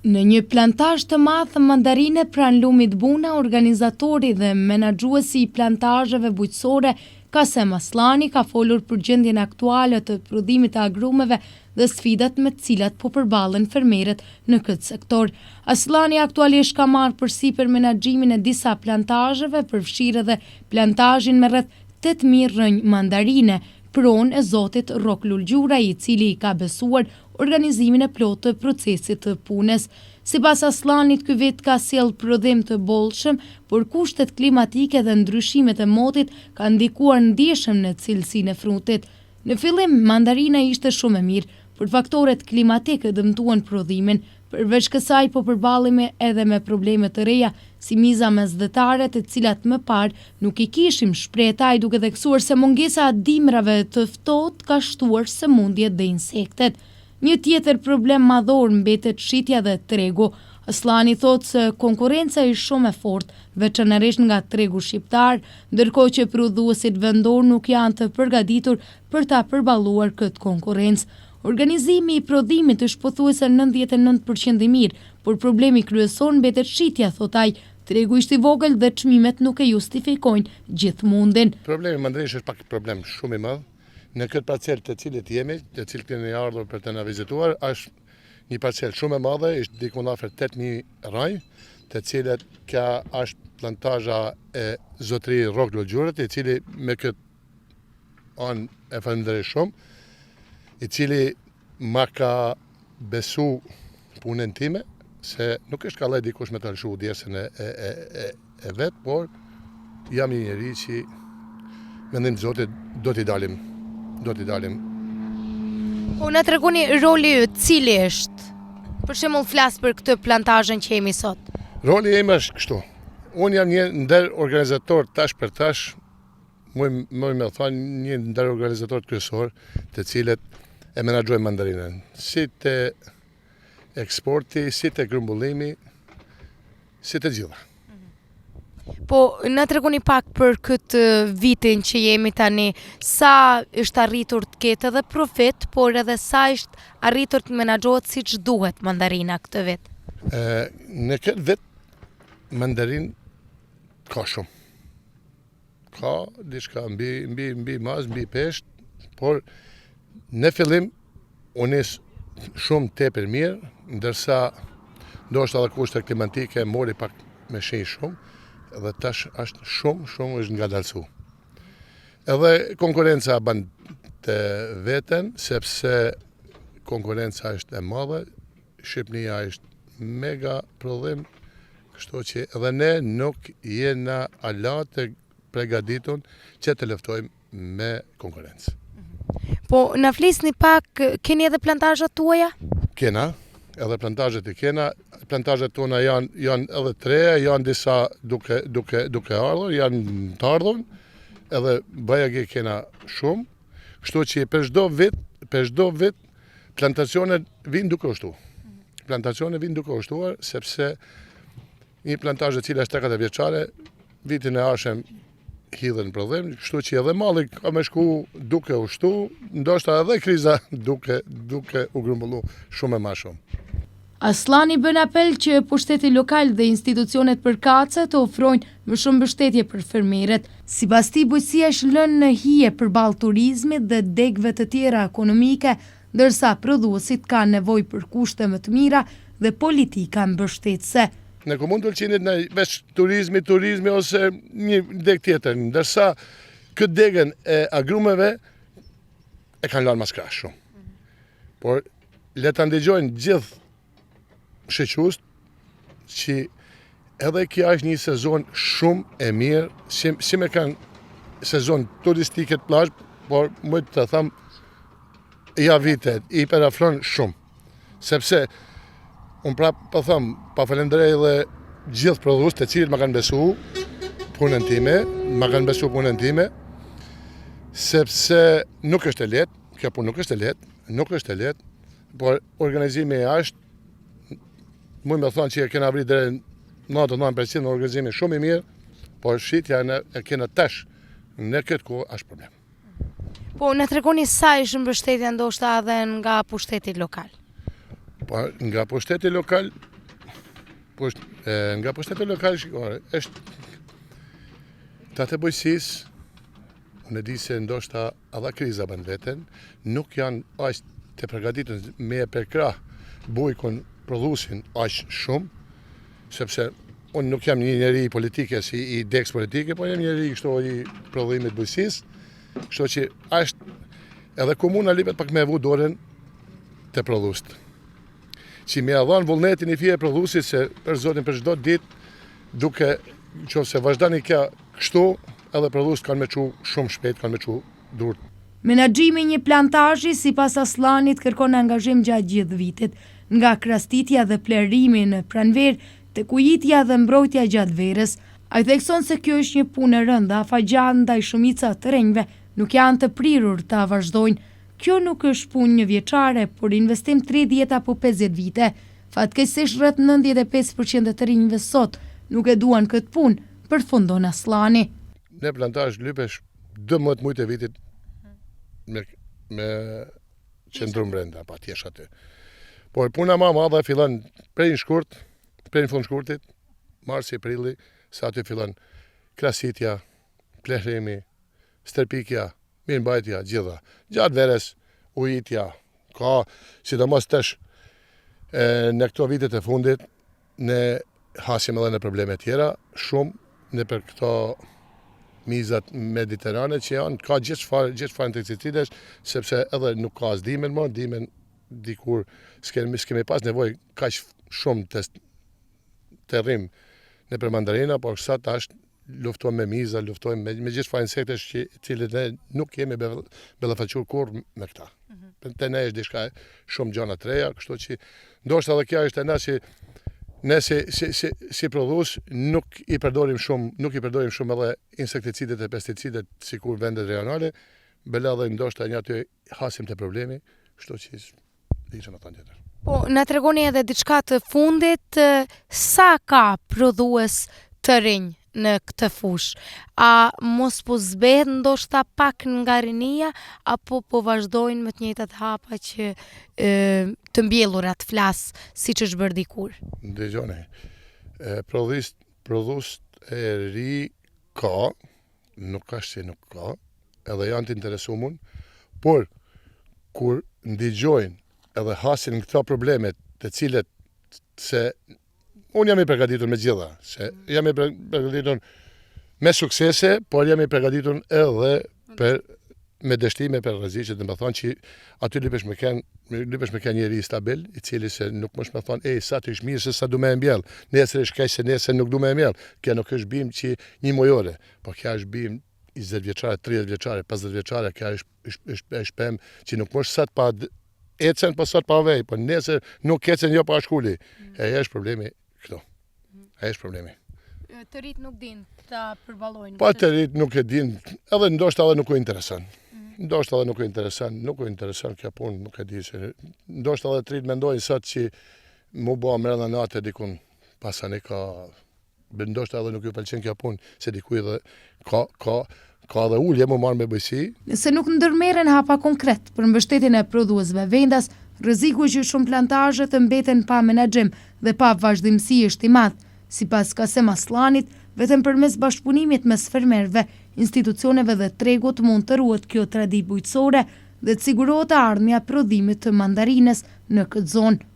Në një plantazh të madh mandarine pranë lumit Buna, organizatori dhe menaxhuesi i plantazheve bujqësore, Kasem Asllani ka folur për gjendjen aktuale të prodhimit të agrumeve dhe sfidat me të cilat po përballen fermerët në këtë sektor. Asllani aktualisht ka marrë përsipër menaxhimin e disa plantazheve, përfshirë edhe plantazhin me rreth 8000 rrënjë mandarine, pronë e zotit Rrok Lulgjuraj, i cili i ka besuar organizimin e plotë të procesit të punës. Sipas Asllanit, ky vit ka sjellë prodhim të bollshëm, por kushtet klimatike dhe ndryshimet e motit kanë ndikuar ndjeshëm në cilësinë e frutit. Në fillim, mandarina ishte shumë e mirë, por faktorët klimatikë dëmtuan prodhimin. Përveç kësaj, po përballemi edhe me probleme të reja, si miza mesdhetare, të cilat më parë nuk i kishim, shprehet ai duke theksuar se mungesa e dimrave të ftohtë ka shtuar sëmundjet dhe insektet. Një tjetër problem madhor mbetet shitja dhe tregu. Asllani thotë se konkurrenca është shumë e fortë, veçanërisht nga tregu shqiptar, ndërkohë që prodhuesit vendorë nuk janë të përgatitur për ta përballuar këtë konkurrencë. Organizimi i prodhimit është pothuajse 99% i mirë, por problemi kryesor mbetet shitja, thotë ai. Tregu është i vogël dhe çmimet nuk e justifikojnë gjithë mundin. Problemi i mandarinës është pak problem shumë i madh. Në këtë parcelë të cilët jemi, të cilët keni ardhur për të na vizituar, është një parcelë shumë e madhe, është diku afër 8000 rrënjë, të cilët ka është plantazha e zotri Rrok Lulgjurët, i cili me këtë anë e falënderoj shumë, i cili ma ka besu punën time, se nuk është kallaj dikush me të lëshu djersën e, e, e, e, e vet, por jam një njeri që me ndihmë të Zotit do t'i dalim, do t'i dalim. Po na tregoni roli yt, cili është? Për shembull flas për këtë plantazhën që jemi sot. Roli im është kështu. Unë jam një ndër organizator tash për tash, muj muj me thonë një ndër organizatorët kryesor të cilët e menaxhojnë mandarinën, si te eksporti, si te grumbullimi, si të gjitha. Po, na tregoni pak për këtë vitin që jemi tani, sa është arritur të ketë edhe profit, por edhe sa është arritur të menaxhohet siç duhet mandarina këtë vit? E, në këtë vit, mandarin ka shumë. Ka diçka mbi mbi mbi mas, mbi peshë, por në fillim u nis shumë tepër mirë, ndërsa ndoshta edhe kushtet klimatike mori pak me shi shumë dhe tash është shumë shumë është ngadalësu. Edhe konkurrenca bën të veten, sepse konkurrenca është e madhe, Shqipënia është mega prodhim, kështu që edhe ne nuk jena ala të pregaditun që të luftojmë me konkurrencë. Po, na flisni pak, keni edhe plantazhat tuaja? Kena, edhe plantazhet i kena, plantazhet tona janë, janë edhe të reja, janë disa duke, duke, duke ardhur, janë të ardhur, edhe bajagi kena shumë, kështu që për çdo vit, për çdo vit, plantacionet vinë duke u shtu. Plantacionet vinë duke u shtuar, sepse një plantazh e cila është 3-4 vjeçare, vitin e ardhshëm hidhen në prodhim, kështu që edhe malli ka me shku duke u shtu, ndoshta edhe kriza duke, duke u grumbullu shumë e ma shumë. Asllani bën apel që pushteti lokal dhe institucionet përkatëse të ofrojnë më shumë mbështetje për fermerët. Sipas tij, bujqësia është lënë në hije përballë turizmit dhe degëve të tjera ekonomike, ndërsa prodhuesit kanë nevojë për kushte më të mira dhe politika mbështetëse. Në komunë të Ulqinit në veç turizmi, turizmi ose një degë tjetër, ndërsa këtë degën e agrumeve e kanë lanë mas krah shumë. Por le ta ndëgjojnë gjithë shiquesit që edhe kjo është një sezon shumë e mirë, si, si me kanë sezon turistike të plazh, por më të them ja vitet, i përafron shumë. Sepse, unë prap po them, pa falënderoj edhe gjithë prodhuesit të cilët ma kanë besu punën time, ma kanë besu punën time, sepse nuk është e lehtë, kjo punë nuk është e lehtë, nuk është e lehtë, por organizimi është, muj me thonë që e kena arrit deri 99% organizimi shumë i mirë, por shitja në, e kena tash, në këtë kohë është problem. Po, na tregoni sa është mbështetja ndoshta edhe nga pushteti lokal? Po, nga pushteti lokal, Pusht, nga pushteti lokal, shiko, është ta të bujqësisë, unë e di se ndoshta edhe kriza bën veten, nuk janë aq të përgatitur me e përkrah bujkun prodhuesin aq shumë, sepse unë nuk jam një njeri i politikës, i, i degës politike, po jam njeri kështu i prodhimit bujqësisë, kështu që është edhe komuna lypet pak me vu dorën te prodhuesit. Që me ia dhanë vullnetin i fije prodhuesit se për zotin për çdo ditë duke qoftë se vazhdon kjo kështu edhe prodhuesit kanë me çu shumë shpejt kanë me çu durt. Menaxhimi i një plantazhi, sipas Asllanit, kërkon angazhim gjatë gjithë vitit, nga krastitja dhe plehërimi në pranverë, tek ujitja dhe mbrojtja gjatë verës. Ai thekson se kjo është një punë e rëndë dhe afatgjatë ndaj shumica e të rinjve nuk janë të prirur ta vazhdojnë. Kjo nuk është punë njëvjeçare, por investim 30 apo 50 vite. Fatkeqësisht rreth 95 për qind e të rinjve sot nuk e duan këtë punë, përfundon Asllani. Në plantazh lypesh 12 mujt e vitit me, me qëndru mbrenda, pa t'jesh aty. Por puna ma e madhe fillon prej në shkurt, prej në fund shkurtit, marsi, prilli, se aty fillon krasitja, plehrimi, stërpikja, mirëmbajtja, gjitha. Gjatë verës, ujitja, ka, sidomos tash, e, në këto vitet e fundit, ne hasim edhe në probleme tjera, shumë nëpër këto mizat mediterane që janë, ka gjithçfarë, gjithçfarë insekticidesh, sepse edhe nuk ka as dimën më, dimën dikur s'kemi, s'kemi pas nevojë kaq shumë të, të rrim nëpër mandarina, por sa tash luftojmë me miza, luftojmë me, me gjithçfarë insektesh që cilët ne nuk jemi ballafaqu kurrë me këta. Mm -hmm. Te ne është diçka shumë gjana të reja, kështu që ndoshta edhe kjo është e na si ne si si si, si prodhues nuk i përdorim shumë, nuk i përdorim shumë edhe insekticidet e pesticidet sikur vendet rajonale, bela dhe ndoshta një aty hasim te problemi, kështu që Di që me thënë tjetër. Po, na tregoni edhe diçka të fundit, sa ka prodhues të rinj në këtë fushë? A mos po zbehet ndoshta pak nga rinia, apo po vazhdojnë me të njëjtat hapa që e, të mbjellurat flas, siç është bërë dikur? Dëgjoni, prodhis, prodhues e ri ka, nuk është se nuk ka, edhe janë të interesumun, por kur ndigjojnë edhe hasin këto probleme të cilët se unë jam i përgatitur me gjitha, se jam i përgatitur me suksese, por jam i përgatitur edhe për me dështime për rreziqe, domethonë që aty lypesh me ken, lypesh me ken njeri stabil, i cili se nuk mush me thonë, ej, sot është mirë se sot du me e mbjell, nesër është keq se nesër nuk du me e mbjell. Kjo nuk është bimë që një mujore, po kjo është bimë 20 vjeçare, 30 vjeçare, 50 vjeçare, kjo është është është është pemë që nuk mush sot pa ecën, po sot pa vej, po nesër nuk ecën jo pa shkuli. Mm. E është problemi këtu. E është problemi. Të rit nuk din ta përballojnë. Po të rit nuk e din, edhe ndoshta edhe nuk u intereson. Mm. Ndoshta edhe nuk u intereson, nuk u intereson kjo punë, nuk e di se ndoshta edhe të rit mendojnë sot që mu bë mrena natë dikun pasani ka ndoshta edhe nuk ju pëlqen kjo punë, se diku edhe ka ka ka edhe ulje mu marrë me bujqësi. Nëse nuk ndërmerren hapa konkret për mbështetjen e prodhuesve vendas, rreziku që shumë plantazhe të mbeten pa menaxhim dhe pa vazhdimësi është i madh. Sipas Kasem Asllanit, vetëm përmes bashkëpunimit mes fermerëve, institucioneve dhe tregut mund të ruhet kjo traditë bujqësore dhe të sigurohet e ardhmja e prodhimit të mandarinës në këtë zonë.